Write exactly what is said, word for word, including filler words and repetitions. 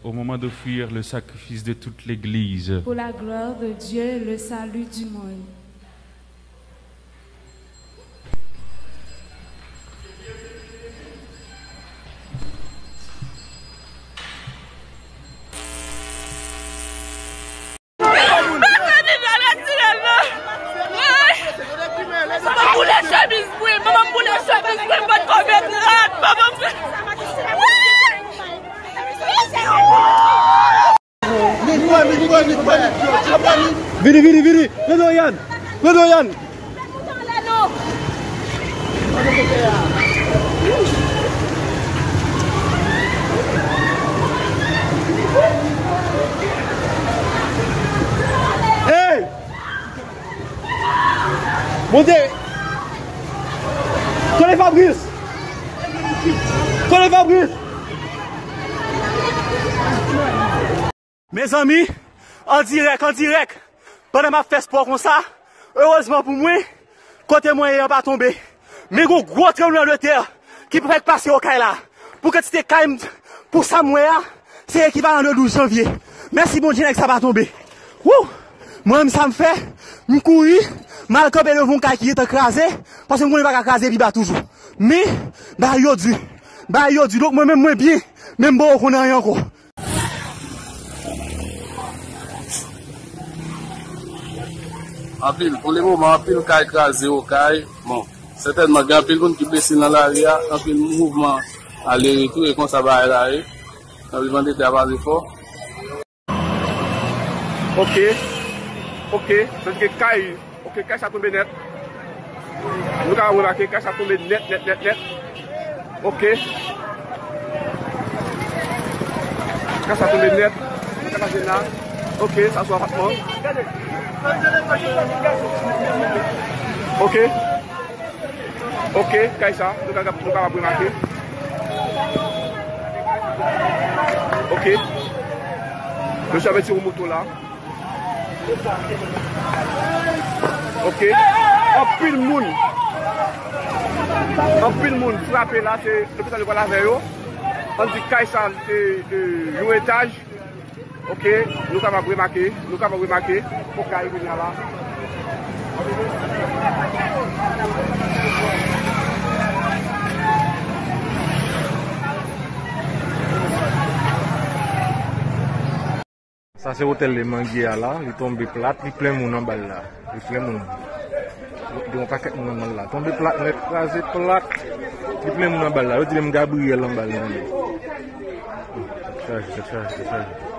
Au moment d'offrir le sacrifice de toute l'Église. Pour la gloire de Dieu et le salut du monde. Vini, vini, vini! Pran Dorian! Pran Dorian! Hey! Monte! Tande Fabrice! Tande Fabrice! Mezanmi, an dirèk, an dirèk, pandan m ap fè spò konsa, erezman pou mwen, kote mwen ye an pa tonbe. Men gon gwo tranblemanntè ki fèk pase Okay la. Pou kantite kay m, pou sa m wè a, se ekivalan de douz janvye. Mèsi Bondye, nèg sa pa tonbe. Wou! Mwen menm sa m fè, m kouri, m al kanpe devan yon kay ki gentan kraze, paske m konnen li pa ka kraze pi ba toujou. Men, bagay yo di, bagay yo di, donk mwen menm mwen byen, men m poko konn anyen ankò. Anpil, pou le moman, anpil kay kraze Okay. Bon, sètènman, gen anpil moun ki blese nan lari a, anpil mouvman ale retou, e konsa bagay la ye. Anpil vandete ap ale fò. Ok, ok, sètadi kay, ok, kay sa tonbe nèt. Nou ka remake, kay sa tonbe nèt, nèt, nèt, nèt. Ok. Kay sa tonbe nèt. Kay sa tonbe nèt. Ok, sa sou apatman. Ok. Ok, kay sa, nou ka, nou kapab remake. Ok. Mesye ap retire yon moto la. Ok. Anpil moun. Anpil moun frape la, se lopital yo pral avè yo. Ann di kay sa, se, e, yon etaj. Ok, nou kapab remake, nou kapab remake. Pou kay kounye a la. Sa se otèl de Mangi a la, li tonbe plat, li plen moun anba l la. Li plen moun. Gen yon pakèt moun anba l la. Tonbe plat nèt, kraze plat. Li plen moun anba l la. Yo di menm Gabriyèl anba l nan li. Tèt chaje, tèt chaje, tèt chaje.